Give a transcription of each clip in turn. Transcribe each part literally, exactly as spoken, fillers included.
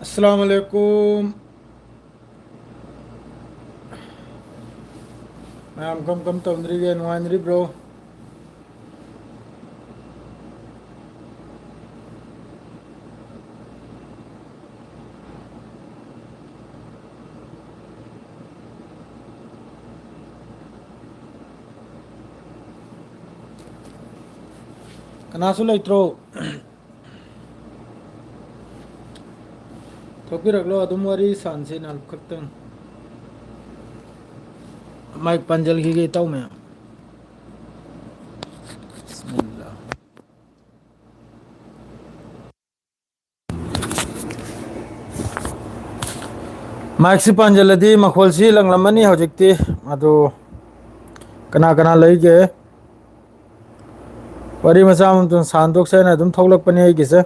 ꯑꯁꯂꯥꯃꯨ ꯑꯂꯥꯏꯀꯨꯝ꯫ ꯃꯌꯥꯝ ꯀꯝ ꯀꯝ ꯇꯧꯅꯔꯤꯒꯦ? ꯅꯨꯡꯉꯥꯏꯅꯔꯤꯕ꯭ꯔꯣ? ꯀꯅꯥꯁꯨ ꯂꯩꯇ꯭ꯔꯣ? ꯊꯣꯛꯄꯤꯔꯛꯂꯣ, ꯑꯗꯨꯝ ꯋꯥꯔꯤ ꯁꯥꯟꯁꯦ ꯅꯥꯜ ꯈꯛꯇꯪ꯫ ꯃꯥꯏꯛ ꯄꯥꯟꯖꯜꯈꯤꯒꯦ, ꯏꯇꯥꯎ ꯃꯌꯥꯝ꯫ ꯕꯤꯁꯃꯤꯜꯂꯥ꯫ ꯃꯥꯏꯛꯁꯤ ꯄꯥꯟꯖꯜꯂꯗꯤ ꯃꯈꯣꯜꯁꯤ ꯂꯪꯂꯝꯃꯅꯤ ꯍꯧꯖꯤꯛꯇꯤ꯫ ꯑꯗꯨ ꯀꯅꯥ ꯀꯅꯥ ꯂꯩꯒꯦ? ꯋꯥꯔꯤ ꯃꯆꯥ ꯑꯃꯇꯪ ꯁꯥꯟꯗꯣꯛꯁꯦ ꯍꯥꯏꯅ ꯑꯗꯨꯝ ꯊꯣꯛꯂꯛꯄꯅꯤ ꯑꯩꯒꯤꯁꯦ꯫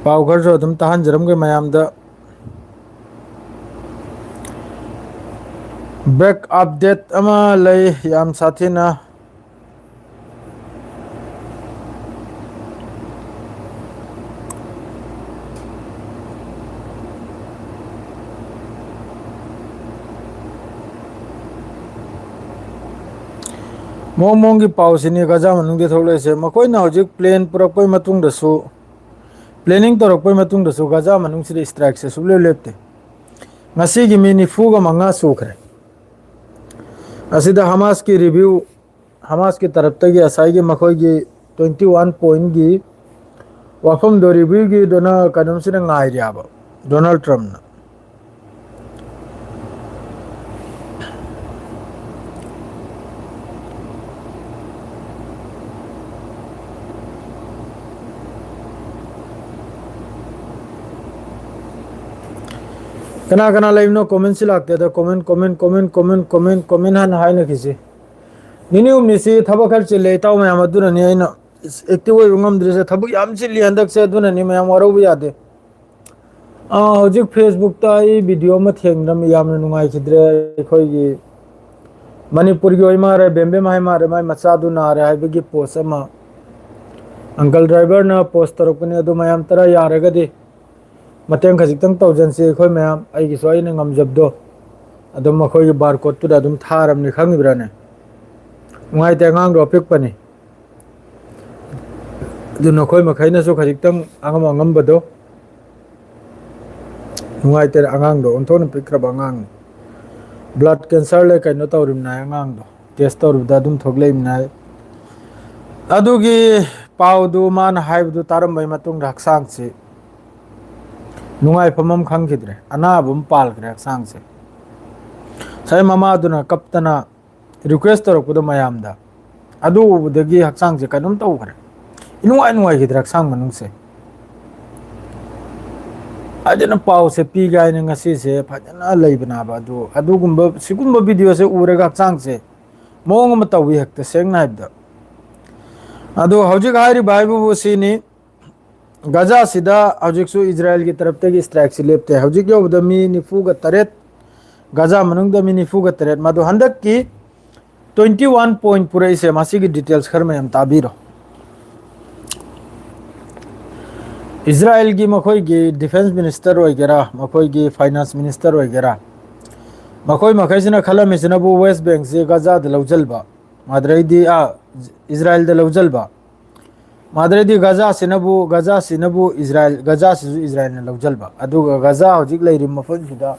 ꯄꯥꯎ ꯈꯔꯁꯨ ꯑꯗꯨꯝ ꯇꯥꯍꯟꯖꯔꯝꯒꯦ ꯃꯌꯥꯝꯗ꯫ ꯕ꯭ꯔꯦꯛ ꯑꯞꯗꯦꯠ ꯑꯃ ꯂꯩ, ꯌꯥꯝ ꯁꯥꯊꯤꯅ꯫ ꯃꯑꯣꯡ ꯃꯑꯣꯡꯒꯤ ꯄꯥꯎꯁꯤꯅꯤ ꯒꯖꯥ ꯃꯅꯨꯡꯗ ꯊꯣꯛꯂꯛꯏꯁꯦ꯫ ꯃꯈꯣꯏꯅ ꯍꯧꯖꯤꯛ ꯄ꯭ꯂꯦꯟ ꯄꯨꯔꯛꯄꯒꯤ ꯃꯇꯨꯡꯗꯁꯨ, ꯄ꯭ꯂꯦꯅꯤꯡ ꯇꯧꯔꯛꯄꯒꯤ ꯃꯇꯨꯡꯗꯁꯨ ꯒꯖꯥ ꯃꯅꯨꯡꯁꯤꯗ ꯏꯁꯇ꯭ꯔꯥꯏꯛꯁꯦ ꯁꯨꯡꯂꯦꯞ ꯂꯦꯞꯇꯦ꯫ ꯉꯁꯤꯒꯤ ꯃꯤ ꯅꯤꯐꯨꯒ ꯃꯉꯥ ꯁꯨꯈ꯭ꯔꯦ꯫ ꯑꯁꯤꯗ ꯍꯃꯥꯁꯀꯤ ꯔꯤꯚ꯭ꯌꯨ, ꯍꯃꯥꯁꯀꯤ ꯇꯔꯞꯇꯒꯤ ꯉꯁꯥꯏꯒꯤ ꯃꯈꯣꯏꯒꯤ ꯇ꯭ꯋꯦꯟꯇꯤ ꯋꯥꯟ ꯄꯣꯏꯟꯒꯤ ꯋꯥꯐꯝꯗꯣ ꯔꯤꯚ꯭ꯌꯨꯒꯤꯗꯨꯅ ꯀꯩꯅꯣꯝꯁꯤꯅ ꯉꯥꯏꯔꯤꯕ, ꯗꯣꯅꯥꯜꯗ ꯇ꯭ꯔꯝꯞꯅ꯫ ꯀꯅꯥ ꯀꯅꯥ ꯂꯩꯕꯅꯣ? ꯀꯣꯃꯦꯟꯁꯤ ꯂꯥꯛꯇꯦ꯫ ꯑꯗꯣ comment, comment, comment, comment, comment, comment ꯍꯥꯟꯅ ꯍꯥꯏꯅꯈꯤꯁꯤ꯫ ꯅꯤꯅꯤ ꯍꯨꯝꯅꯤꯁꯤ ꯊꯕꯛ ꯈꯔ ꯆꯤꯜꯂꯦ, ꯏꯇꯥꯎ ꯃꯌꯥꯝ, ꯑꯗꯨꯅꯅꯤ ꯑꯩꯅ ꯑꯦꯛꯇꯤꯚ ꯑꯣꯏꯕ ꯉꯝꯗ꯭ꯔꯤꯁꯦ꯫ ꯊꯕꯛ ꯌꯥꯝ ꯆꯤꯜꯂꯤ ꯍꯟꯗꯛꯁꯦ, ꯑꯗꯨꯅꯅꯤ꯫ ꯃꯌꯥꯝ ꯋꯥꯔꯧꯕ ꯌꯥꯗꯦ꯫ ꯑꯥ, ꯍꯧꯖꯤꯛ ꯐꯦꯁꯕꯨꯛꯇ ꯑꯩ ꯚꯤꯗꯤꯑꯣ ꯑꯃ ꯊꯦꯡꯅꯔꯝꯃꯤ, ꯌꯥꯝꯅ ꯅꯨꯡꯉꯥꯏꯈꯤꯗ꯭ꯔꯦ꯫ ꯑꯩꯈꯣꯏꯒꯤ ꯃꯅꯤꯄꯨꯔꯒꯤ ꯑꯣꯏ ꯃꯥꯜꯂꯦ, ꯕꯦꯝꯕꯦꯝ ꯍꯥꯏ ꯃꯥꯜꯂꯦ, ꯃꯥꯏ ꯃꯆꯥꯗꯨ ꯅꯥꯔꯦ ꯍꯥꯏꯕꯒꯤ ꯄꯣꯁ ꯑꯃ ꯑꯪꯀꯜ ꯗ꯭ꯔꯥꯏꯚꯔꯅ ꯄꯣꯁ ꯇꯧꯔꯛꯄꯅꯤ꯫ ꯑꯗꯨ ꯃꯌꯥꯝ ꯇꯔꯥ ꯌꯥꯔꯒꯗꯤ ꯃꯇꯦꯡ ꯈꯖꯤꯛꯇꯪ ꯇꯧꯖꯟꯁꯤ ꯑꯩꯈꯣꯏ ꯃꯌꯥꯝ, ꯑꯩꯒꯤꯁꯨ ꯑꯩꯅ ꯉꯝꯖꯕꯗꯣ ꯑꯗꯨꯝ ꯑꯩꯈꯣꯏꯒꯤ ꯕꯥꯔ ꯀꯣꯠꯇꯨꯗ ꯑꯗꯨꯝ ꯊꯥꯔꯕꯅꯤ, ꯈꯪꯉꯤꯕ꯭ꯔꯥꯅꯦ? ꯅꯨꯡꯉꯥꯏꯇꯦ, ꯑꯉꯥꯡꯗꯣ ꯑꯄꯤꯛꯄꯅꯤ꯫ ꯑꯗꯨ ꯅꯈꯣꯏ ꯃꯈꯩꯅꯁꯨ ꯈꯖꯤꯛꯇꯪ ꯑꯉꯝ ꯑꯉꯝꯕꯗꯣ, ꯅꯨꯡꯉꯥꯏꯇꯦ, ꯑꯉꯥꯡꯗꯣ ꯑꯣꯟꯊꯣꯛꯅ ꯄꯤꯛꯈ꯭ꯔꯕ ꯑꯉꯥꯡꯅꯤ꯫ ꯕ꯭ꯂꯠ ꯀꯦꯟꯁꯔ ꯂꯩ ꯀꯩꯅꯣ ꯇꯧꯔꯤꯕꯅꯤ ꯑꯉꯥꯡꯗꯣ, ꯇꯦꯁ ꯇꯧꯔꯨꯕꯗ ꯑꯗꯨꯝ ꯊꯣꯛꯂꯛꯏꯕꯅꯤ꯫ ꯑꯗꯨꯒꯤ ꯄꯥꯎꯗꯨ ꯃꯥꯅ ꯍꯥꯏꯕꯗꯨ ꯇꯥꯔꯝꯕꯒꯤ ꯃꯇꯨꯡꯗ ꯍꯛꯆꯥꯡꯁꯤ ꯅꯨꯡꯉꯥꯏꯐꯝ ꯑꯃ ꯈꯪꯈꯤꯗ꯭ꯔꯦ, ꯑꯅꯥꯕ ꯑꯃ ꯄꯥꯜꯈ꯭ꯔꯦ ꯍꯛꯆꯥꯡꯁꯦ꯫ ꯉꯁꯥꯏ ꯃꯃꯥꯗꯨꯅ ꯀꯞꯇꯅ ꯔꯤꯀ꯭ꯋꯦꯁ ꯇꯧꯔꯛꯄꯗꯣ ꯃꯌꯥꯝꯗ, ꯑꯗꯨ ꯎꯕꯗꯒꯤ ꯍꯛꯆꯥꯡꯁꯦ ꯀꯩꯅꯣꯝ ꯇꯧꯈ꯭ꯔꯦ, ꯏꯅꯨꯡꯉꯥꯏ ꯅꯨꯡꯉꯥꯏꯈꯤꯗ꯭ꯔꯦ ꯍꯛꯆꯥꯡ ꯃꯅꯨꯡꯁꯦ꯫ ꯑꯗꯨꯅ ꯄꯥꯎꯁꯦ ꯄꯤꯒꯦ ꯍꯥꯏꯅ ꯉꯁꯤꯁꯦ ꯐꯖꯅ ꯂꯩꯕꯅꯦꯕ꯫ ꯑꯗꯨ ꯑꯗꯨꯒꯨꯝꯕ ꯁꯤꯒꯨꯝꯕ ꯚꯤꯗꯤꯑꯣꯁꯦ ꯎꯔꯒ ꯍꯛꯆꯥꯡꯁꯦ ꯃꯑꯣꯡ ꯑꯃ ꯇꯧꯏ ꯍꯦꯛꯇ, ꯁꯦꯡꯅ ꯍꯥꯏꯕꯗ꯫ ꯑꯗꯣ ꯍꯧꯖꯤꯛ ꯍꯥꯏꯔꯤꯕ ꯍꯥꯏꯕꯕꯨ ꯁꯤꯅꯤ, ꯒꯖꯥꯁꯤꯗ ꯍꯧꯖꯤꯛꯁꯨ ꯏꯖꯔꯥꯌꯦꯜꯒꯤ ꯇꯔꯞꯇꯒꯤ ꯏꯁꯇ꯭ꯔꯥꯏꯛꯁꯤ ꯂꯦꯞꯇꯦ꯫ ꯍꯧꯖꯤꯛ ꯌꯧꯕꯗ ꯃꯤ ꯅꯤꯐꯨꯒ ꯇꯔꯦꯠ, ꯒꯖꯥ ꯃꯅꯨꯡꯗ ꯃꯤ ꯅꯤꯐꯨꯒ ꯇꯔꯦꯠ꯫ ꯃꯗꯨ ꯍꯟꯗꯛꯀꯤ ꯇ꯭ꯋꯦꯟꯇꯤ ꯋꯥꯟ ꯄꯣꯏꯟꯠ ꯄꯨꯔꯛꯏꯁꯦ, ꯃꯁꯤꯒꯤ ꯗꯤꯇꯦꯜꯁ ꯈꯔ ꯃꯌꯥꯝ ꯇꯥꯕꯤꯔꯣ꯫ ꯏꯖꯔꯥꯌꯦꯜꯒꯤ ꯃꯈꯣꯏꯒꯤ ꯗꯤꯐꯦꯟꯁ ꯃꯤꯅꯤꯁꯇꯔ ꯑꯣꯏꯒꯦꯔꯥ, ꯃꯈꯣꯏꯒꯤ ꯐꯥꯏꯅꯥꯟꯁ ꯃꯤꯅꯤꯁꯇꯔ ꯑꯣꯏꯒꯦꯔꯥ, ꯃꯈꯣꯏ ꯃꯈꯩꯁꯤꯅ ꯈꯜꯂꯝꯃꯤꯁꯤꯅꯕꯨ ꯋꯦꯁ ꯕꯦꯡꯁꯤ ꯒꯖꯥꯗ ꯂꯧꯁꯤꯟꯕ, ꯃꯗꯨꯗꯩꯗꯤ, ꯑꯥ, ꯏꯖꯔꯥꯌꯦꯜꯗ ꯂꯧꯁꯤꯟꯕ, ꯃꯗꯨꯗꯩꯗꯤ ꯒꯖꯥꯁꯤꯅꯕꯨ, ꯒꯖꯥꯁꯤꯅꯕꯨ ꯏꯖꯔꯥꯌꯦꯜ, ꯒꯖꯥꯁꯤꯁꯨ ꯏꯖꯔꯥꯌꯦꯜꯅ ꯂꯧꯁꯤꯟꯕ, ꯑꯗꯨꯒ ꯒꯖꯥ ꯍꯧꯖꯤꯛ ꯂꯩꯔꯤꯕ ꯃꯐꯝꯁꯤꯗ,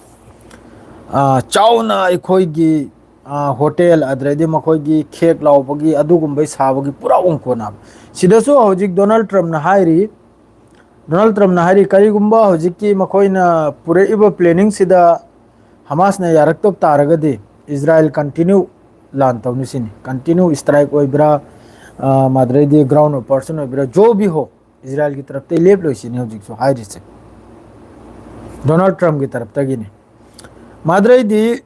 ꯑꯥ, ꯆꯥꯎꯅ ꯑꯩꯈꯣꯏꯒꯤ, ꯑꯥ, ꯍꯣꯇꯦꯜ, ꯑꯗꯨꯗꯩꯗꯤ ꯃꯈꯣꯏꯒꯤ ꯈꯦꯛ ꯂꯥꯎꯕꯒꯤ ꯑꯗꯨꯒꯨꯝꯕꯩ ꯁꯥꯕꯒꯤ ꯄꯨꯔꯥ ꯑꯣꯡꯀꯣꯟꯅꯕ꯫ ꯁꯤꯗꯁꯨ ꯍꯧꯖꯤꯛ ꯗꯣꯅꯥꯜꯗ ꯇ꯭ꯔꯝꯞꯅ ꯍꯥꯏꯔꯤ, ꯗꯣꯅꯥꯜꯗ ꯇ꯭ꯔꯝꯞꯅ ꯍꯥꯏꯔꯤ, ꯀꯔꯤꯒꯨꯝꯕ ꯍꯧꯖꯤꯛꯀꯤ ꯃꯈꯣꯏꯅ ꯄꯨꯔꯛꯏꯕ ꯄ꯭ꯂꯦꯅꯤꯡꯁꯤꯗ ꯍꯃꯥꯁꯅ ꯌꯥꯔꯛꯇꯕ ꯇꯥꯔꯒꯗꯤ ꯏꯖꯔꯥꯌꯦꯜ ꯀꯟꯇꯤꯅ꯭ꯌꯨ ꯂꯥꯟ ꯇꯧꯅꯤ ꯁꯤꯅꯤ꯫ ꯀꯟꯇꯤꯅ꯭ꯌꯨ ꯏꯁꯇ꯭ꯔꯥꯏꯛ ꯑꯣꯏꯕ꯭ꯔꯥ, ꯑ, ꯃꯗꯨꯗꯩꯗꯤ ꯒ꯭ꯔꯥꯎꯟ ꯑꯣꯄꯔꯦꯁꯟ ꯑꯣꯏꯕ꯭ꯔꯥ, ꯖꯣ ꯕꯤ ꯍꯣ, ꯏꯖꯔꯥꯌꯦꯜꯒꯤ ꯇꯔꯞꯇꯩ ꯂꯦꯞꯂꯣꯏ ꯁꯤꯅꯤ ꯍꯧꯖꯤꯛꯁꯨ ꯍꯥꯏꯔꯤꯁꯦ ꯗꯣꯅꯥꯜꯗ ꯇ꯭ꯔꯝꯞꯀꯤ ꯇꯔꯞꯇꯒꯤꯅꯤ꯫ ꯃꯗꯨꯗꯩꯗꯤ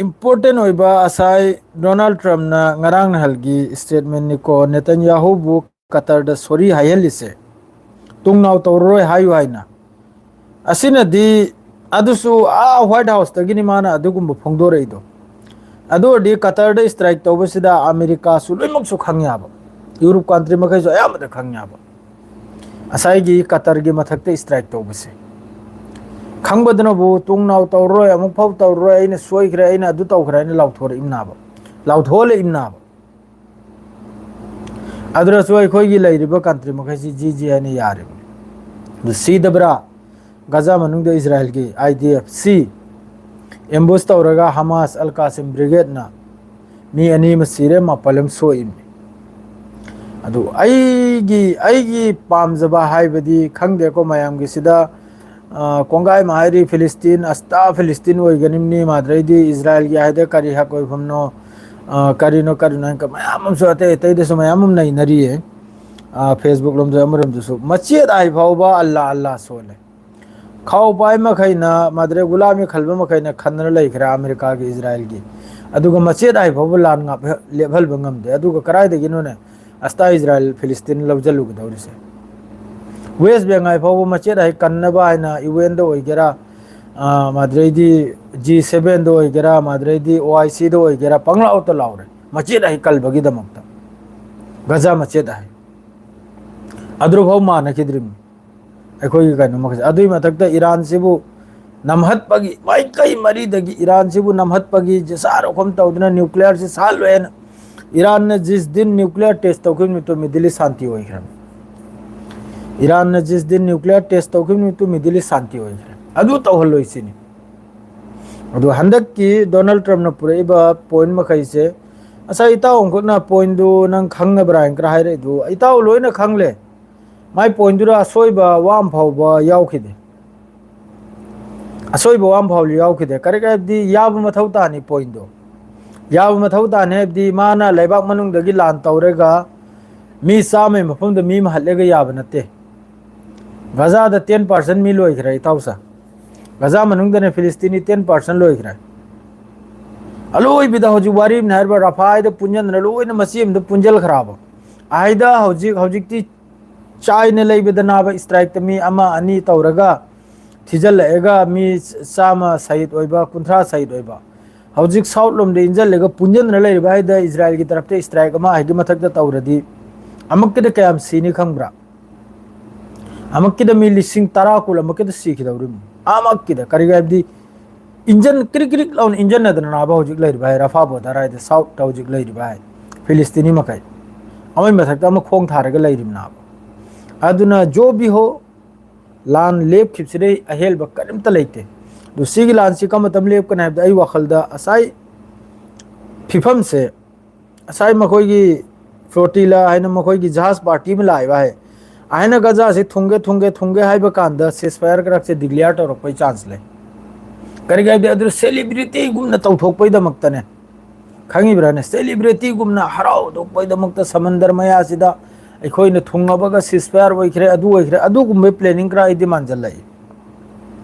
ꯏꯝꯄꯣꯔꯇꯦꯟ ꯑꯣꯏꯕ ꯉꯁꯥꯏ ꯗꯣꯅꯥꯜꯗ ꯇ꯭ꯔꯝꯞꯅ ꯉꯔꯥꯡ ꯅꯍꯥꯜꯒꯤ ꯏꯁꯇꯦꯠꯃꯦꯟꯅꯤꯀꯣ, ꯅꯦꯇꯟꯌꯥꯍꯨꯕꯨ ꯀꯇꯔꯗ ꯁꯣꯔꯤ ꯍꯥꯏꯍꯜꯂꯤꯁꯦ, ꯇꯨꯡꯅꯥꯎ ꯇꯧꯔꯔꯣꯏ ꯍꯥꯏꯌꯨ ꯍꯥꯏꯅ꯫ ꯑꯁꯤꯅꯗꯤ, ꯑꯗꯨꯁꯨ ꯑꯥ ꯋꯥꯏꯠ ꯍꯥꯎꯁꯇꯒꯤꯅꯤ ꯃꯥꯅ ꯑꯗꯨꯒꯨꯝꯕ ꯐꯣꯡꯗꯣꯔꯛꯏꯗꯣ꯫ ꯑꯗꯨ ꯑꯣꯏꯔꯗꯤ ꯀꯇꯔꯗ ꯏꯁꯇ꯭ꯔꯥꯏꯛ ꯇꯧꯕꯁꯤꯗ ꯑꯃꯦꯔꯤꯀꯥꯁꯨ ꯂꯣꯏꯅꯃꯛꯁꯨ ꯈꯪ ꯌꯥꯕ, ꯌꯨꯔꯣꯞ ꯀꯟꯇ꯭ꯔꯤ ꯃꯈꯩꯁꯨ ꯑꯌꯥꯝꯕꯗ ꯈꯪ ꯌꯥꯕ, ꯉꯁꯥꯏꯒꯤ ꯀꯇꯔꯒꯤ ꯃꯊꯛꯇ ꯏꯁꯇ꯭ꯔꯥꯏꯛ ꯇꯧꯕꯁꯦ꯫ ꯈꯪꯕꯗꯨꯅꯕꯨ ꯇꯨꯡ ꯅꯥꯎ ꯇꯧꯔꯔꯣꯏ, ꯑꯃꯨꯛ ꯐꯥꯎ ꯇꯧꯔꯔꯣꯏ, ꯑꯩꯅ ꯁꯣꯏꯈ꯭ꯔꯦ, ꯑꯩꯅ ꯑꯗꯨ ꯇꯧꯈ꯭ꯔꯦ ꯍꯥꯏꯅ ꯂꯥꯎꯊꯣꯔꯛꯏꯕꯅꯥꯕ, ꯂꯥꯎꯊꯣꯛꯍꯜꯂꯛꯏꯕꯅꯥꯕ꯫ ꯑꯗꯨꯅꯁꯨ ꯑꯩꯈꯣꯏꯒꯤ ꯂꯩꯔꯤꯕ ꯀꯟꯇ꯭ꯔꯤ ꯃꯈꯩꯁꯤ ꯖꯤ ꯖꯤ ꯍꯥꯏꯅ ꯌꯥꯔꯤꯕꯅꯤ꯫ ꯑꯗꯨ ꯁꯤꯗꯕ꯭ꯔꯥ? ꯒꯖꯥ ꯃꯅꯨꯡꯗ ꯏꯖꯔꯥꯏꯜꯒꯤ I D F C ambush ꯇꯧꯔꯒ ꯍꯃꯥꯁ ꯑꯜ ꯀꯥꯁꯤꯝ ꯕ꯭ꯔꯤꯒꯦꯗꯅ ꯃꯤ ꯑꯅꯤ ꯑꯃ ꯁꯤꯔꯦ, ꯃꯥꯄꯜ ꯑꯃ ꯁꯣꯛꯏꯕꯅꯤ꯫ ꯑꯗꯨ ꯑꯩꯒꯤ, ꯑꯩꯒꯤ ꯄꯥꯝꯖꯕ ꯍꯥꯏꯕꯗꯤ ꯈꯪꯗꯦꯀꯣ, ꯃꯌꯥꯝꯒꯤꯁꯤꯗ ꯑ, ꯀꯣꯡꯒꯥꯏ ꯑꯃ ꯍꯥꯏꯔꯤ, ꯐꯤꯂꯤꯁꯇꯤꯟ, ꯑꯁꯇꯥ ꯐꯤꯂꯤꯁꯇꯤꯟ ꯑꯣꯏꯒꯅꯤꯕꯅꯤ, ꯃꯥꯗ꯭ꯔꯩꯗꯤ ꯏꯖꯔꯥꯏꯜꯒꯤ ꯍꯥꯏꯗ ꯀꯔꯤ ꯍꯛ ꯑꯣꯏꯐꯝꯅꯣ, ꯑ, ꯀꯔꯤꯅꯣ ꯀꯔꯤꯅꯣ ꯍꯥꯏꯅ ꯃꯌꯥꯝ ꯑꯃꯁꯨ ꯑꯇꯩ ꯑꯇꯩꯗꯁꯨ ꯃꯌꯥꯝ ꯑꯃ ꯅꯩꯅꯔꯤꯌꯦ꯫ ꯑ, Facebook ꯂꯣꯝꯗ ꯑꯃꯔꯣꯝꯗꯁꯨ ꯃꯆꯦꯠ ꯍꯥꯏ ꯐꯥꯎꯕ ꯑꯜꯂꯥ ꯑꯜꯂꯥ ꯁꯣꯜꯂꯦ꯫ ꯈꯥꯎ ꯄꯥꯏ ꯃꯈꯩꯅ, ꯃꯥꯗ꯭ꯔꯦ ꯒꯨꯂꯥꯃꯤ ꯈꯜꯕ ꯃꯈꯩꯅ ꯈꯟꯗꯅ ꯂꯩꯈ꯭ꯔꯦ ꯑꯃꯦꯔꯤꯀꯥꯒꯤ, ꯏꯖꯔꯥꯏꯜꯒꯤ꯫ ꯑꯗꯨꯒ ꯃꯆꯦꯠ ꯍꯥꯏ ꯐꯥꯎꯕ ꯂꯥꯟ ꯉꯥꯛ-, ꯂꯦꯞꯍꯟꯕ ꯉꯝꯗꯦ꯫ ꯑꯗꯨꯒ ꯀꯗꯥꯏꯗꯒꯤꯅꯣꯅꯦ ꯑꯁꯇꯥ ꯏꯖꯔꯥꯏꯜ ꯐꯤꯂꯤꯁꯇꯤꯟ ꯂꯧꯁꯤꯜꯂꯨꯒꯗꯧꯔꯤꯁꯦ? ꯋꯦꯁ ꯕꯦꯡ ꯍꯥꯏ ꯐꯥꯎꯕ ꯃꯆꯦꯠ ꯍꯥꯏ ꯀꯟꯅꯕ ꯍꯥꯏꯅ ꯌꯨ ꯑꯦꯟꯗ ꯑꯣꯏꯒꯦꯔꯥ, ꯑ, ꯃꯥꯗ꯭ꯔꯩꯗꯤ ꯖꯤ ꯁꯦꯚꯦꯟꯗ ꯑꯣꯏꯒꯦꯔꯥ, ꯃꯥꯗ꯭ꯔꯩꯗꯤ ꯑꯣ ꯑꯥꯏ ꯁꯤꯗ ꯑꯣꯏꯒꯦꯔꯥ, ꯄꯪꯂꯥꯎꯇ ꯂꯥꯎꯔꯦ ꯃꯆꯦꯠ ꯍꯥꯏ ꯀꯜꯕꯒꯤꯗꯃꯛꯇ꯫ ꯒꯖꯥ ꯃꯆꯦꯠ ꯍꯥꯏ꯫ ꯑꯗꯨꯐꯥꯎ ꯃꯥꯟꯅꯈꯤꯗ꯭ꯔꯤꯕꯅꯤ ꯑꯩꯈꯣꯏꯒꯤ ꯀꯩꯅꯣ ꯃꯈꯩꯁꯦ꯫ ꯑꯗꯨꯒꯤ ꯃꯊꯛꯇ ꯏꯔꯥꯟꯁꯤꯕꯨ ꯅꯝꯍꯠꯄꯒꯤ, ꯃꯥꯏꯀꯩ ꯃꯔꯤꯗꯒꯤ ꯏꯔꯥꯟꯁꯤꯕꯨ ꯅꯝꯍꯠꯄꯒꯤ ꯖꯁꯥꯔ ꯑꯣꯐꯝ ꯇꯧꯗꯨꯅ ꯅ꯭ꯌꯨꯀ꯭ꯂꯤꯌꯔꯁꯤ ꯁꯥꯠꯂꯣꯏꯅ ꯏꯔꯥꯟꯅ ꯖꯤꯁ ꯗꯤꯟ ꯅ꯭ꯌꯨꯀ꯭ꯂꯤꯌꯔ ꯇꯦꯁ ꯇꯧꯈꯤꯕ ꯅꯨꯃꯤꯠꯇꯨ ꯃꯤꯗꯤꯜ ꯏꯁ ꯁꯥꯟꯇꯤ ꯑꯣꯏꯈ꯭ꯔꯕꯅꯤ꯫ ꯏꯔꯥꯟꯅ ꯖꯤꯁ ꯗꯤꯟ ꯅ꯭ꯌꯨꯀ꯭ꯂꯤꯌꯔ ꯇꯦꯁ ꯇꯧꯈꯤꯕ ꯅꯨꯃꯤꯠꯇꯨ ꯃꯤꯗꯤꯜ ꯏꯁ ꯁꯥꯟꯇꯤ ꯑꯣꯏꯈ꯭ꯔꯦ꯫ ꯑꯗꯨ ꯇꯧꯍꯜꯂꯣꯏ ꯁꯤꯅꯤ꯫ ꯑꯗꯣ ꯍꯟꯗꯛꯀꯤ ꯗꯣꯅꯥꯜꯗ ꯇ꯭ꯔꯝꯞꯅ ꯄꯨꯔꯛꯏꯕ ꯄꯣꯏꯟ ꯃꯈꯩꯁꯦ, ꯉꯁꯥꯏ ꯏꯇꯥꯎ ꯑꯃꯈꯛꯅ ꯄꯣꯏꯟꯗꯨ ꯅꯪ ꯈꯪꯅꯕ꯭ꯔꯥ ꯍꯥꯏꯅ ꯈꯔ ꯍꯥꯏꯔꯛꯏꯗꯨ, ꯏꯇꯥꯎ ꯂꯣꯏꯅ ꯈꯪꯂꯦ꯫ ꯃꯥꯏ ꯄꯣꯏꯟꯗꯨꯗ ꯑꯁꯣꯏꯕ ꯋꯥ ꯑꯃ ꯐꯥꯎꯕ ꯌꯥꯎꯈꯤꯗꯦ꯫ ꯑꯁꯣꯏꯕ ꯋꯥ ꯑꯃ ꯐꯥꯎꯕ ꯌꯥꯎꯈꯤꯗꯦ꯫ ꯀꯔꯦꯛ ꯍꯥꯏꯕꯗꯤ ꯌꯥꯕ ꯃꯊꯧ ꯇꯥꯅꯤ ꯄꯣꯏꯟꯗꯣ꯫ ꯌꯥꯕ ꯃꯊꯧ ꯇꯥꯅꯤ ꯍꯥꯏꯕꯗꯤ ꯃꯥꯅ ꯂꯩꯕꯥꯛ ꯃꯅꯨꯡꯗꯒꯤ ꯂꯥꯟ ꯇꯧꯔꯒ ꯃꯤ ꯆꯥꯝꯃꯩ ꯃꯐꯝꯗ ꯃꯤ ꯑꯃ ꯍꯠꯂꯒ ꯌꯥꯕ ꯅꯠꯇꯦ꯫ ꯒꯖꯥꯗ ten percent ꯃꯤ ꯂꯣꯏꯈ꯭ꯔꯦ, ꯏꯇꯥꯎꯁꯥ꯫ ꯒꯖꯥ ꯃꯅꯨꯡꯗꯅ ꯐꯤꯂꯤꯁꯇꯤꯅꯤ ten percent ꯂꯣꯏꯈ꯭ꯔꯦ꯫ ꯑꯂꯣꯏꯕꯤꯗ ꯍꯧꯖꯤꯛ ꯋꯥꯔꯤ ꯑꯃ ꯍꯥꯏꯔꯤꯕ ꯔꯐꯥꯏꯗ ꯄꯨꯟꯁꯤꯟꯗꯅ ꯂꯣꯏꯅ ꯃꯆꯤ ꯑꯃꯗ ꯄꯨꯟꯁꯤꯜꯈ꯭ꯔꯕ꯫ ꯑꯍꯥꯏꯗ ꯍꯧꯖꯤꯛ, ꯍꯧꯖꯤꯛꯇꯤ ꯆꯥꯏꯅ ꯂꯩꯕꯗ ꯅꯥꯕ ꯏꯁꯇ꯭ꯔꯥꯏꯛꯇ ꯃꯤ ꯑꯃ ꯑꯅꯤ ꯇꯧꯔꯒ ꯊꯤꯖꯤꯜꯂꯛꯑꯒ ꯃꯤ ꯆꯥꯝꯃ ꯁꯍꯤꯗ ꯑꯣꯏꯕ, ꯀꯨꯟꯊ꯭ꯔꯥ ꯁꯍꯤꯗ ꯑꯣꯏꯕ꯫ ꯍꯧꯖꯤꯛ ꯁꯥꯎꯠ ꯂꯣꯝꯗ ꯏꯟꯁꯤꯜꯂꯒ ꯄꯨꯟꯁꯤꯟꯗꯅ ꯂꯩꯔꯤꯕ ꯍꯥꯏꯗ ꯏꯖꯔꯥꯏꯜꯒꯤ ꯇꯔꯞꯇ ꯏꯁꯇ꯭ꯔꯥꯏꯛ ꯑꯃ ꯍꯥꯏꯒꯤ ꯃꯊꯛꯇ ꯇꯧꯔꯗꯤ ꯑꯃꯨꯛꯀꯗ ꯀꯌꯥꯝ ꯁꯤꯅꯤ ꯈꯪꯕ꯭ꯔꯥ? ꯑꯃꯛꯀꯤꯗ ꯃꯤ ꯂꯤꯁꯤꯡ ꯇꯔꯥ ꯀꯨꯟ ꯑꯃꯛꯀꯤꯗ ꯁꯤꯈꯤꯗꯧꯔꯤꯕꯅꯤ꯫ ꯑꯃꯛꯀꯤꯗ꯫ ꯀꯔꯤꯒꯤ ꯍꯥꯏꯕꯗꯤ, ꯏꯟꯖꯟ ꯀ꯭ꯔꯤꯛ ꯀ꯭ꯔꯤꯛ ꯂꯥꯎꯅ ꯏꯟꯖꯟꯅꯗꯅ ꯅꯥꯕ ꯍꯧꯖꯤꯛ ꯂꯩꯔꯤꯕ ꯍꯥꯏ, ꯔꯐꯥ ꯕꯣꯔꯗꯔ ꯍꯥꯏꯗ, ꯁꯥꯎꯠꯇ ꯍꯧꯖꯤꯛ ꯂꯩꯔꯤꯕ ꯍꯥꯏ, ꯐꯤꯂꯤꯁꯇꯤꯅꯤ ꯃꯈꯩ꯫ ꯑꯃꯒꯤ ꯃꯊꯛꯇ ꯑꯃ ꯈꯣꯡ ꯊꯥꯔꯒ ꯂꯩꯔꯤꯕꯅꯦꯕ꯫ ꯑꯗꯨꯅ ꯖꯣ ꯕꯤꯍꯣ, ꯂꯥꯟ ꯂꯦꯞꯈꯤꯕꯁꯤꯗꯩ ꯑꯍꯦꯟꯕ ꯀꯔꯤꯝꯇ ꯂꯩꯇꯦ꯫ ꯑꯗꯨ ꯁꯤꯒꯤ ꯂꯥꯟꯁꯤ ꯀꯔꯝꯕ ꯃꯇꯝ ꯂꯦꯞꯀꯅꯤ ꯍꯥꯏꯕꯗ, ꯑꯩ ꯋꯥꯈꯜꯗ ꯉꯁꯥꯏ ꯐꯤꯐꯝꯁꯦ, ꯉꯁꯥꯏ ꯃꯈꯣꯏꯒꯤ ꯐ꯭ꯂꯣꯇꯤꯂꯥ ꯍꯥꯏꯅ ꯃꯈꯣꯏꯒꯤ ꯖꯍꯥꯖ ꯄꯥꯔꯇꯤ ꯑꯃ ꯂꯥꯛꯏꯕ ꯍꯥꯏ, ꯑꯍꯥꯏꯅ ꯒꯖꯥꯁꯦ ꯊꯨꯡꯒꯦ, ꯊꯨꯡꯒꯦ, ꯊꯨꯡꯒꯦ ꯍꯥꯏꯕ ꯀꯥꯟꯗ ceasefire ꯈꯔꯁꯦ declare ꯇꯧꯔꯛꯄꯩ chance ꯂꯩ꯫ ꯀꯔꯤꯒꯤ ꯍꯥꯏꯕꯗꯤ, ꯑꯗꯨ celebrity ꯒꯨꯝꯅ ꯇꯧꯊꯣꯛꯄꯩꯗꯃꯛꯇꯅꯦ꯫ ꯈꯪꯉꯤꯕ꯭ꯔꯥꯅꯦ? Celebrity ꯒꯨꯝꯅ, ꯍꯔꯥꯎ ꯊꯣꯛꯄꯩꯗꯃꯛꯇ ꯁꯃꯟꯗꯔ ꯃꯌꯥꯁꯤꯗ ꯑꯩꯈꯣꯏꯅ ꯊꯨꯡꯉꯕꯒ ceasefire ꯑꯣꯏꯈ꯭ꯔꯦ, ꯑꯗꯨ ꯑꯣꯏꯈ꯭ꯔꯦ, ꯑꯗꯨꯒꯨꯝꯕꯩ planning ꯈꯔ ꯑꯩꯗꯤ ꯃꯥꯟꯁꯤꯜꯂꯛꯏ꯫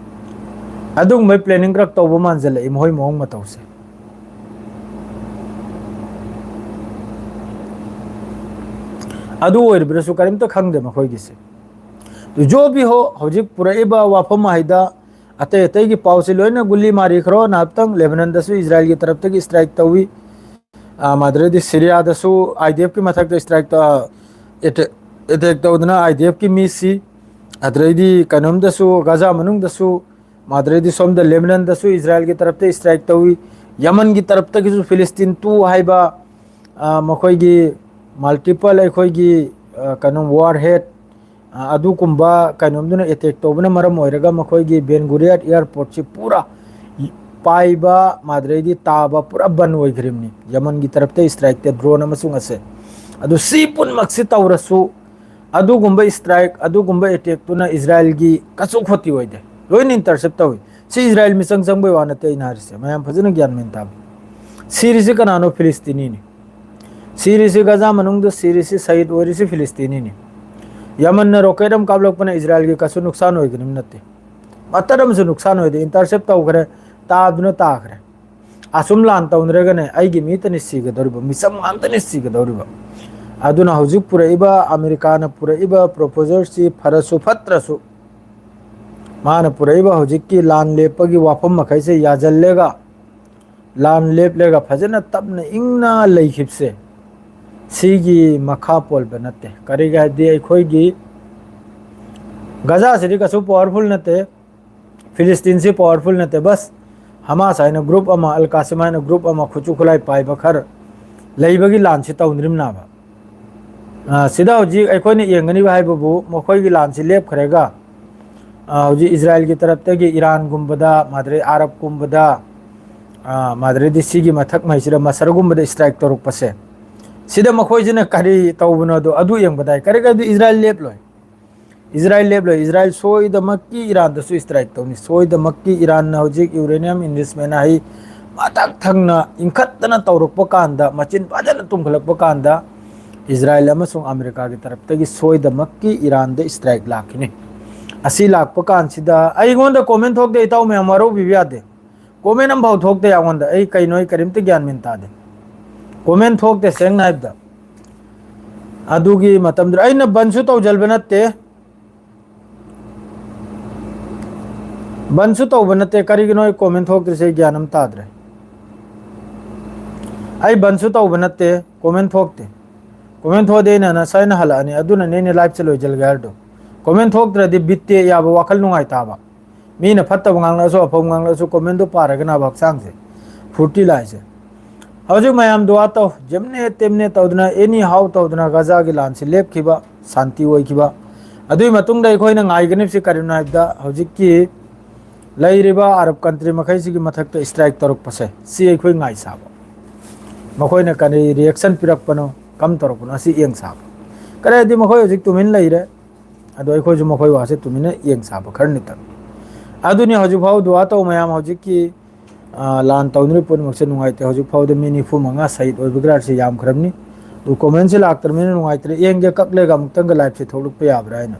ꯑꯗꯨꯒꯨꯝꯕꯩ planning ꯈꯔ ꯇꯧꯕ ꯃꯥꯟꯁꯤꯜꯂꯛꯏ ꯃꯈꯣꯏ ꯃꯑꯣꯡ ꯃꯇꯧꯁꯦ꯫ ꯑꯗꯨ ꯑꯣꯏꯔꯤꯕ꯭ꯔꯁꯨ ꯀꯔꯤꯝꯇ ꯈꯪꯗꯦ ꯃꯈꯣꯏꯒꯤꯁꯦ꯫ ꯖꯣ ꯕꯤꯍꯣ ꯍꯧꯖꯤꯛ ꯄꯨꯔꯛꯏꯕ ꯋꯥꯐꯝ ꯍꯥꯏꯗ, ꯑꯇꯩ ꯑꯇꯩꯒꯤ ꯄꯥꯎꯁꯤ ꯂꯣꯏꯅ ꯒꯨꯂꯤ ꯃꯥꯔꯤ ꯈꯔꯣ ꯉꯥꯏꯍꯥꯛꯇꯪ ꯂꯦꯕꯅꯟꯗꯁꯨ ꯏꯖꯔꯥꯏꯜꯒꯤ ꯇꯔꯞꯇꯒꯤ strike ꯇꯧꯏ꯫ ꯑ, ꯃꯗꯨꯗꯩꯗꯤ ꯁꯤꯔꯤꯌꯥꯗꯁꯨ IDF ꯀꯤ ꯃꯊꯛꯇ strike ꯇ-, attack, attack ꯇꯧꯗꯅ IDF ꯀꯤ ꯃꯤꯁꯤ, ꯑꯗꯨꯗꯩꯗꯤ ꯀꯩꯅꯣꯝꯗꯁꯨ, ꯒꯖꯥ ꯃꯅꯨꯡꯗꯁꯨ, ꯃꯗꯨꯗꯩꯗꯤ ꯁꯣꯝꯗ ꯂꯦꯕꯅꯟꯗꯁꯨ ꯏꯖꯔꯥꯏꯜꯒꯤ ꯇꯔꯞꯇ strike ꯇꯧꯏ꯫ ꯌꯃꯟꯒꯤ ꯇꯔꯞꯇꯒꯤꯁꯨ ꯐꯤꯂꯤꯁꯇꯤꯟ ꯇꯨ ꯍꯥꯏꯕ, ꯑ, ꯃꯈꯣꯏꯒꯤ multiple ꯑꯩꯈꯣꯏꯒꯤ, ꯑ, ꯀꯩꯅꯣ, warhead, ꯑ, ꯑꯗꯨꯒꯨꯝꯕ ꯀꯩꯅꯣꯝꯗꯨꯅ attack ꯇꯧꯕꯅ ꯃꯔꯝ ꯑꯣꯏꯔꯒ ꯃꯈꯣꯏꯒꯤ ꯕꯦꯟ ꯒꯨꯔꯤꯌꯥꯠ airport ꯁꯤ ꯄꯨꯔꯥ ꯄꯥꯏꯕ, ꯃꯗꯨꯗꯩꯗꯤ ꯇꯥꯕ ꯄꯨꯔꯥ ꯕꯟ ꯑꯣꯏꯈ꯭ꯔꯤꯕꯅꯤ꯫ ꯌꯃꯟꯒꯤ ꯇꯔꯞꯇ strike ꯇ drone ꯑꯃꯁꯨꯡ ꯑꯁꯦ꯫ ꯑꯗꯨ ꯁꯤ ꯄꯨꯝꯅꯃꯛꯁꯤ ꯇꯧꯔꯁꯨ, ꯑꯗꯨꯒꯨꯝꯕ strike, ꯑꯗꯨꯒꯨꯝꯕ attack ꯇꯨꯅ ꯏꯖꯔꯥꯏꯜꯒꯤ ꯀꯩꯁꯨ ꯈꯣꯇꯤ ꯑꯣꯏꯗꯦ꯫ ꯂꯣꯏꯅ intercept ꯇꯧꯏ꯫ ꯁꯤ ꯏꯖꯔꯥꯏꯜ ꯃꯤꯆꯪ ꯆꯪꯕꯩ ꯋꯥ ꯅꯠꯇꯦ ꯑꯩꯅ ꯍꯥꯏꯔꯤꯁꯦ꯫ ꯃꯌꯥꯝ ꯐꯖꯅ ꯒ꯭ꯌꯥꯟ ꯃꯦꯟ ꯇꯥꯕ꯫ ꯁꯤꯔꯤꯁꯤ ꯀꯅꯥꯅꯣ? ꯐꯤꯂꯤꯁꯇꯤꯅꯤꯅꯤ꯫ ꯁꯤꯔꯤꯁꯤ ꯒꯖꯥ ꯃꯅꯨꯡꯗ ꯁꯤꯔꯤꯁꯤ ꯁꯍꯤꯗ ꯑꯣꯏꯔꯤꯁꯤ ꯐꯤꯂꯤꯁꯇꯤꯅꯤꯅꯤ꯫ ꯌꯃꯟꯅ rocket ꯑꯃ ꯀꯥꯞꯂꯛꯄꯅ ꯏꯖꯔꯥꯏꯜꯒꯤ ꯀꯩꯁꯨ ꯅꯨꯛꯁꯥꯟ ꯑꯣꯏꯒꯅꯤꯕ ꯅꯠꯇꯦ꯫ ꯃꯇꯠ ꯑꯃꯁꯨ ꯅꯨꯛꯁꯥꯟ ꯑꯣꯏꯗꯦ꯫ Intercept ꯇꯧꯈ꯭ꯔꯦ, ꯇꯥꯗꯨꯅ ꯇꯥꯈ꯭ꯔꯦ꯫ ꯑꯁꯨꯝ ꯂꯥꯟ ꯇꯧꯅꯔꯒꯅꯦ, ꯑꯩꯒꯤ ꯃꯤꯇꯅꯤ ꯁꯤꯒꯗꯧꯔꯤꯕ, ꯃꯤꯆꯝ ꯉꯥꯛꯇꯅꯤ ꯁꯤꯒꯗꯧꯔꯤꯕ꯫ ꯑꯗꯨꯅ ꯍꯧꯖꯤꯛ ꯄꯨꯔꯛꯏꯕ, ꯑꯃꯦꯔꯤꯀꯥꯅ ꯄꯨꯔꯛꯏꯕ proposal ꯁꯤ ꯐꯔꯁꯨ ꯐꯠꯇ꯭ꯔꯁꯨ, ꯃꯥꯅ ꯄꯨꯔꯛꯏꯕ ꯍꯧꯖꯤꯛꯀꯤ ꯂꯥꯟ ꯂꯦꯞꯄꯒꯤ ꯋꯥꯐꯝ ꯃꯈꯩꯁꯦ ꯌꯥꯖꯜꯂꯒ, ꯂꯥꯟ ꯂꯦꯞꯂꯒ ꯐꯖꯅ ꯇꯞꯅ ꯏꯪꯅ ꯂꯩꯈꯤꯕꯁꯦ, ꯁꯤꯒꯤ ꯃꯈꯥ ꯄꯣꯟꯕ ꯅꯠꯇꯦ꯫ ꯀꯔꯤꯒꯤ ꯍꯥꯏꯗꯤ, ꯑꯩꯈꯣꯏꯒꯤ ꯒꯖꯥꯁꯤꯗꯤ ꯀꯩꯁꯨ powerful ꯅꯠꯇꯦ, ꯐꯤꯂꯤꯁꯇꯤꯟꯁꯤ powerful ꯅꯠꯇꯦ, ꯕꯁ ꯍꯃꯥꯁ ꯍꯥꯏꯅ group ꯑꯃ, ꯑꯜ ꯀꯥꯁꯤꯝ ꯍꯥꯏꯅ group ꯑꯃ, ꯈꯨꯠꯁꯨ ꯈꯨꯠꯂꯥꯏ ꯄꯥꯏꯕ ꯈꯔ ꯂꯩꯕꯒꯤ ꯂꯥꯟꯁꯤ ꯇꯧꯅꯔꯤꯕꯅꯦꯕ꯫ ꯑ, ꯁꯤꯗ ꯍꯧꯖꯤꯛ ꯑꯩꯈꯣꯏꯅ ꯌꯦꯡꯒꯅꯤꯕ ꯍꯥꯏꯕꯕꯨ, ꯃꯈꯣꯏꯒꯤ ꯂꯥꯟꯁꯤ ꯂꯦꯞꯈ꯭ꯔꯒ, ꯑ, ꯍꯧꯖꯤꯛ ꯏꯖꯔꯥꯏꯜꯒꯤ ꯇꯔꯞꯇꯒꯤ ꯏꯔꯥꯟꯒꯨꯝꯕꯗ, ꯃꯥꯗꯔꯦ ꯑꯔꯕꯀꯨꯝꯕꯗ, ꯑ, ꯃꯥꯗꯔꯦꯗꯤ ꯁꯤꯒꯤ ꯃꯊꯛ ꯃꯩꯁꯤꯗ ꯃꯁꯔꯒꯨꯝꯕꯗ strike ꯇꯧꯔꯛꯄꯁꯦ, ꯁꯤꯗ ꯃꯈꯣꯏꯁꯤꯅ ꯀꯔꯤ ꯇꯧꯕꯅꯣꯗꯣ ꯑꯗꯨ ꯌꯦꯡꯕ ꯇꯥꯏ꯫ ꯀꯔꯤ ꯀꯔꯤ ꯏꯖꯔꯥꯏꯜ ꯂꯦꯞꯂꯣꯏ꯫ ꯏꯖꯔꯥꯏꯜ ꯂꯦꯞꯂꯣꯏ꯫ ꯏꯖꯔꯥꯏꯜ ꯁꯣꯏꯗꯃꯛꯀꯤ ꯏꯔꯥꯟꯗꯁꯨ strike ꯇꯧꯅꯤ꯫ ꯁꯣꯏꯗꯃꯛꯀꯤ ꯏꯔꯥꯟꯅ ꯍꯧꯖꯤꯛ uranium enrichment ꯍꯥꯏ ꯃꯊꯛ ꯊꯪꯅ ꯏꯟꯈꯠꯇꯅ ꯇꯧꯔꯛꯄ ꯀꯥꯟꯗ, ꯃꯆꯤꯟ ꯐꯖꯅ ꯇꯨꯝꯈꯠꯂꯛꯄ ꯀꯥꯟꯗ, ꯏꯖꯔꯥꯏꯜ ꯑꯃꯁꯨꯡ ꯑꯃꯦꯔꯤꯀꯥꯒꯤ ꯇꯔꯞꯇꯒꯤ ꯁꯣꯏꯗꯃꯛꯀꯤ ꯏꯔꯥꯟꯗ strike ꯂꯥꯛꯈꯤꯅꯤ꯫ ꯑꯁꯤ ꯂꯥꯛꯄ ꯀꯥꯟꯁꯤꯗ ꯑꯩꯉꯣꯟꯗ comment ꯊꯣꯛꯇꯦ, ꯏꯇꯥꯎ ꯃꯌꯥꯝ ꯋꯥꯔꯧꯕꯤꯕ ꯌꯥꯗꯦ꯫ Comment ꯑꯃꯐꯥꯎ ꯊꯣꯛꯇꯦ ꯑꯩꯉꯣꯟꯗ꯫ ꯑꯩ ꯀꯩꯅꯣ, ꯑꯩ ꯀꯔꯤꯝꯇ ꯒ꯭ꯌꯥꯟ ꯃꯦꯟ ꯇꯥꯗꯦ꯫ Comment ꯊꯣꯛꯇꯦ, ꯁꯦꯡꯅ ꯍꯥꯏꯕꯗ꯫ ꯑꯗꯨꯒꯤ ꯃꯇꯝꯗꯨꯗ ꯑꯩꯅ ꯕꯟꯁꯨ ꯇꯧꯖꯕ ꯅꯠꯇꯦ, ꯕꯟꯁꯨ ꯇꯧꯕ ꯅꯠꯇꯦ꯫ ꯀꯔꯤꯒꯤꯅꯣ ꯑꯩ comment ꯊꯣꯛꯇ꯭ꯔꯤꯁꯦ? ꯑꯩ ꯒ꯭ꯌꯥꯟ ꯑꯃ ꯇꯥꯗ꯭ꯔꯦ꯫ ꯑꯩ ꯕꯟꯁꯨ ꯇꯧꯕ ꯅꯠꯇꯦ, comment ꯊꯣꯛꯇꯦ꯫ Comment ꯊꯣꯛꯑꯗꯤ ꯑꯩꯅ ꯉꯁꯥꯏꯅ ꯍꯜꯂꯛꯑꯅꯤ, ꯑꯗꯨꯅꯅꯦ ꯑꯩꯅ live ꯁꯦ ꯂꯣꯏꯁꯤꯜꯂꯒꯦ ꯍꯥꯏꯔꯤꯗꯣ꯫ Comment ꯊꯣꯛꯇ꯭ꯔꯗꯤ ꯕꯤꯠ ꯇꯦꯛ ꯌꯥꯕ, ꯋꯥꯈꯜ ꯅꯨꯡꯉꯥꯏꯇꯕ꯫ ꯃꯤꯅ ꯐꯠꯇꯕ ꯉꯥꯡꯂꯛꯑꯁꯨ, ꯑꯐꯕ ꯉꯥꯡꯂꯛꯑꯁꯨ, comment ꯗꯣ ꯄꯥꯔꯒꯅꯕ ꯍꯛꯆꯥꯡꯁꯦ ꯐꯨꯔꯇꯤ ꯂꯥꯛꯏꯁꯦ꯫ ꯍꯧꯖꯤꯛ ꯃꯌꯥꯝ ꯗꯨꯋꯥ ꯇꯧ, ꯖꯤꯝꯅꯦ ꯇꯤꯝꯅꯦ ꯇꯧꯗꯅ, anyhow ꯇꯧꯗꯅ ꯒꯖꯥꯒꯤ ꯂꯥꯟꯁꯤ ꯂꯦꯞꯈꯤꯕ, ꯁꯥꯟꯇꯤ ꯑꯣꯏꯈꯤꯕ꯫ ꯑꯗꯨꯒꯤ ꯃꯇꯨꯡꯗ ꯑꯩꯈꯣꯏꯅ ꯉꯥꯏꯒꯅꯤꯕꯁꯤ ꯀꯔꯤꯅꯣ ꯍꯥꯏꯕꯗ, ꯍꯧꯖꯤꯛꯀꯤ ꯂꯩꯔꯤꯕ ꯑꯔꯕ country ꯃꯈꯩꯁꯤꯒꯤ ꯃꯊꯛꯇ strike ꯇꯧꯔꯛꯄꯁꯦ, ꯁꯤ ꯑꯩꯈꯣꯏ ꯉꯥꯏ ꯁꯥꯕ꯫ ꯃꯈꯣꯏꯅ ꯀꯔꯤ reaction ꯄꯤꯔꯛꯄꯅꯣ, ꯀꯝ ꯇꯧꯔꯛꯄꯅꯣ, ꯑꯁꯤ ꯌꯦꯡ ꯁꯥꯕ꯫ ꯀꯔꯤ ꯍꯥꯏꯗꯤ, ꯃꯈꯣꯏ ꯍꯧꯖꯤꯛ ꯇꯨꯃꯤꯟ ꯂꯩꯔꯦ, ꯑꯗꯣ ꯑꯩꯈꯣꯏꯁꯨ ꯃꯈꯣꯏ ꯋꯥꯁꯦ ꯇꯨꯃꯤꯟꯅ ꯌꯦꯡ ꯁꯥꯕ ꯈꯔꯅꯤꯇꯪ꯫ ꯑꯗꯨꯅꯤ ꯍꯧꯖꯤꯛ ꯐꯥꯎ ꯗꯨꯋꯥ ꯇꯧ ꯃꯌꯥꯝ, ꯍꯧꯖꯤꯛꯀꯤ, ꯑ, ꯂꯥꯟ ꯇꯧꯅꯔꯤꯕ ꯄꯨꯝꯅꯃꯛꯁꯦ ꯅꯨꯡꯉꯥꯏꯇꯦ꯫ ꯍꯧꯖꯤꯛ ꯐꯥꯎꯗ ꯃꯤ ꯅꯤꯐꯨ ꯃꯉꯥ ꯁꯍꯤꯗ ꯑꯣꯏꯕꯒꯤ ꯔꯥꯔꯁꯤ ꯌꯥꯝꯈ꯭ꯔꯕꯅꯤ꯫ ꯑꯗꯨ comment ꯁꯦ ꯂꯥꯛꯇ꯭ꯔꯕꯅꯤꯅ ꯅꯨꯡꯉꯥꯏꯇ꯭ꯔꯦ꯫ ꯌꯦꯡꯒꯦ, ꯀꯛꯂꯒ ꯑꯃꯨꯛꯇꯪꯒ live ꯁꯦ ꯊꯣꯛꯂꯛꯄ ꯌꯥꯕ꯭ꯔꯥ ꯍꯥꯏꯅ꯫